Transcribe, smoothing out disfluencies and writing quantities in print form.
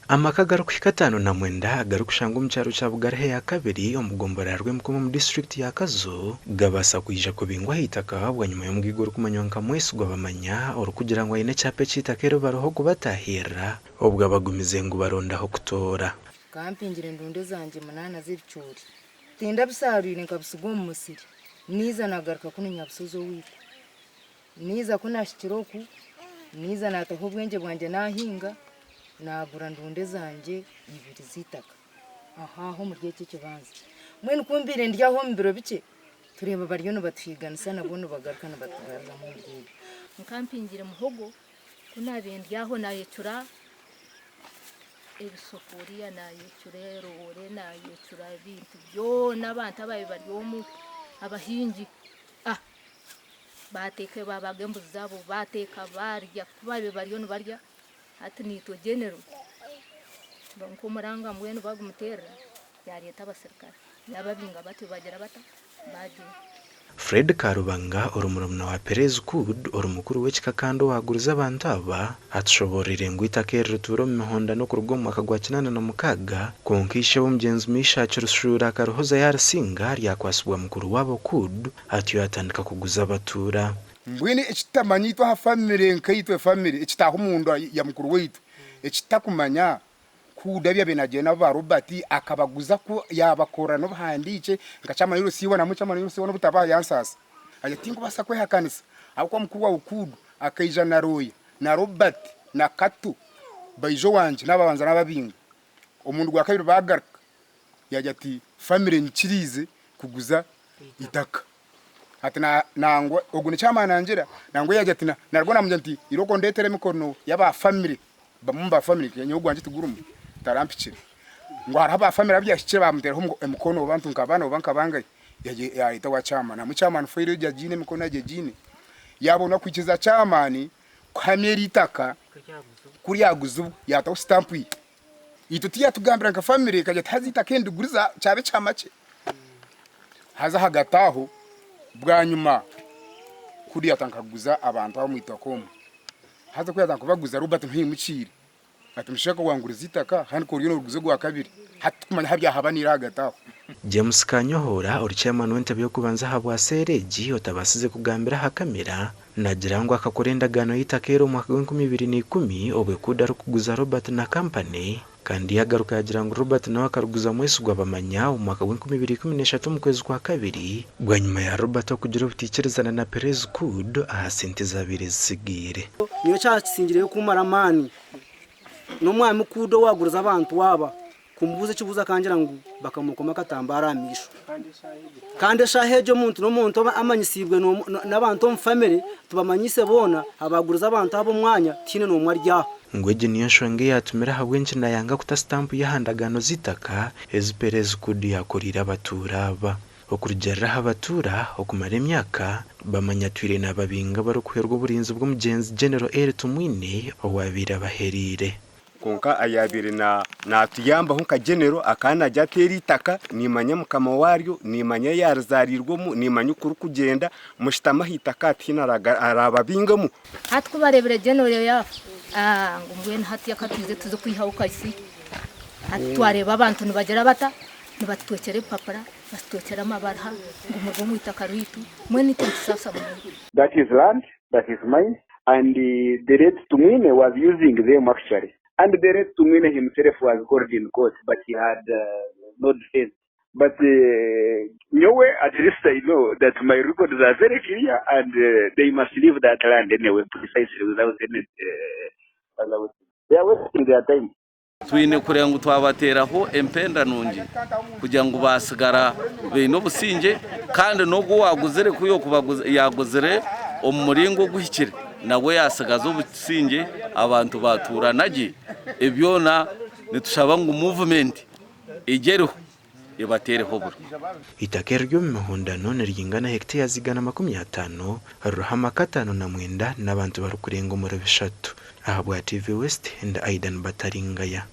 Amaka agarikuhika 59 agarikushangwa omu kyaro kya Bugaruha eya kabiri omu gombolola ya Rwemikomo omu disiturikiti ya Kazo gabaasa kwija kubingwa ah'eitaka bwanyima y'omugaiga orikumanywa nka Mwesigwa Bamanya orikugira ngu aine ekyapa eky'eitaka eri bariho kubataahirira obwo abagumize ngu barondaho kutoora. Kampingire endunde zangye munaana z'ebicoori, tindabisarwire nkabisiga omu musiri, naiza nagaruka kunu Nyabusozi owaitu. Naiza ku naahikire oku, naiza naataho obwengye bwangye naahinga, naagura ndunde zangye ibiri z'eitaka aho aho omuri eki ekibanza. Mbwenu ku mbaire ndi aho omu biro bikye, tureeba bariyo nibatuhiiganisa nabwo nibagaruka nibatugaruramu omuri ebyo. Nkampingire muhogo, ku naabaire ndi aho naayecura ebisefuriya, naayecura eroore, naayecura ebintu byona abantu abaabaire bari omu abahingi. Baateeka baabaga embuzi zaabo baateeka baarya ku baabaire bariyo nibarya hati naitwe genero nk'omuranga mbwenu baagumuteerera yaareeta abasirikare yaababinga batyo baagira bata baagyenda. Fred Karubanga ori murumuna wa Perez Kud ori mukuru w'ekika kandi owaagurize abantu aba atushoboororeire ngu eitaka eri rituura omu mihondano kuruga omu mwaka gwa 86 kwonka ishebo omugyenzi Mishach Rushuura akarihoza yaarisinga ryakwatsibwa mukuru waabo Kud Atyo yaatandika kuguza abatuura. Mbwenu eki tutamanya itwe aha famire nkaitwe famire ekitaaha omunda ya mukuru waitu eki tutakumanya ku Dabi yabaire nagyenda nabo ba Robert akabaguza ku yabakorera n'obuhandiikye nka chairman Rusiiwa namwe chairman Rusiiwa n'obutabaho yansaasa agira ati tinkubaasa kwehakanisa ahabw'okuba mukuru waawe Kudu akaija na lawyer na Robert na Kato baija owangye nababanza nababinga omurundi gwa kabiri bagaruka yagira ati famire nyikiriize kuguza itaka. Ati nangwa ogu nikyo amanangira nangwa yagira ati narwo namugira nti irooko ondetere emikono y'aba family bamwe omu ba family nyowe ogwangye tigurimu tarampikire ngu hariho aba family abu yahikire bamuteeraho emikono oba ntu nka bana oba nka bangahi yareeta owa chairman hamwe chairman fayiro egyo agiine emikono egyo agiine yabona kwikiriza chairman kuhamya eri itaka ku ryaguzibwa yataho sitampu ye. Itwe tiyatugambira nka family ekagira ati haza eitaka eri ndiguriza kyabe ekya makye. Haza ahagati aho bwanyima kuri yatandika kuguza abantu abo omwitaka omwo. Haza ku yatandika kubaguza Robert niho yaimukiire ati mushaija ka wanguriza eitaka hanu ka oriyo noriguza ogwa kabiri hati tikumanya ahu byahabaniire ahagati aho. James Kanyohora ori chairman w'entebe y'okubanza ahabwa seera egi otabaasize kugambira aha kamera, Nagira ngu akakora endagaano y'eitaka eri omu mwaka gw'enkumi ibiri na ikumi obwe Kuda arikuguza Robert na kampani kandi yagaruka yagira ngu Robert nawe akariguza Mwesigwa Bamanya omu mwaka gw'enkumi ibiri ikumi n'eshatu omu kwezi kwa kabiri bwanyima ya Robert okugira obutaikirizana na Perez Kud aha sente ezabaire zitsigaire. Nyowe ekyakisingireyo kummara amaani n'omwami Kuda owaagurize abantu aba Kumubuuza ekibuuzo akangira ngu bakamukoma akatambaara aha maisho. Kandi eshaaha egyo omuntu n'omuntu amanyisiibwe n'abantu omu famire tibamanyiise boona, abaagurize abantu abo omwanya tihaine n'omwe ari aho. Ngu egi niyo nshonga eyaatumire ahabw'enki naayanga kuta sitampu ye aha ndagaano z'eitaka ezi Perez Kudu yaakoreire abatuura aba. Okurugiirira aha batuura, okumara emyaka, Bamanya atwire naababinga barikuhwerwa oburinzi bw'omugyenzi Genero Elly Tumwine owaabaire abahereire. Kwonka ayaabaire naatuyambaho nka genero akaba naagira ati, Eri itaka nimmanya mukama waaryo, nimmanya ei yaarizaariirwemu, nimmanya oku ririkugyenda, mushutame aha itaka tihaine araababingamu. Hati ku bareebire genero yaafa, ngu mbwenu hati ka twije tuze kwihaho kaisi. Hati twareeba abantu nibagira bata? Nibatutwekyera ebipapura, batutwekyera amabaruha ngu muruge omu itaka rwaitu, mbwenu itwe nitusaasa munonga. That is land that is mine and the late Tumwine was using them actually and the late Tumwine himself was called in court but he had no defense but nyowe at least I know that my records are very clear and they must leave that land anyway precisely without any other they are wasting their time. Twine kureeba ngu twabateeraho empenda nungi kugira ngu baatsigara baine obusingye kandi n'ogwo owaaguzire ku yookuba yaaguzire omu muringo oguhikire nabwo yaatsigaza obusingye abantu baatuurana gye. Byona nitushaba ngu muvumenti egyereho ebateereho oburo. Eitaka eriri omu mihondano niryingana hectares 150, ririho amaka 59 n'abantu barikurenga omuri bishatu. Ahabwa TV West, ndi Aidan Bataringaya.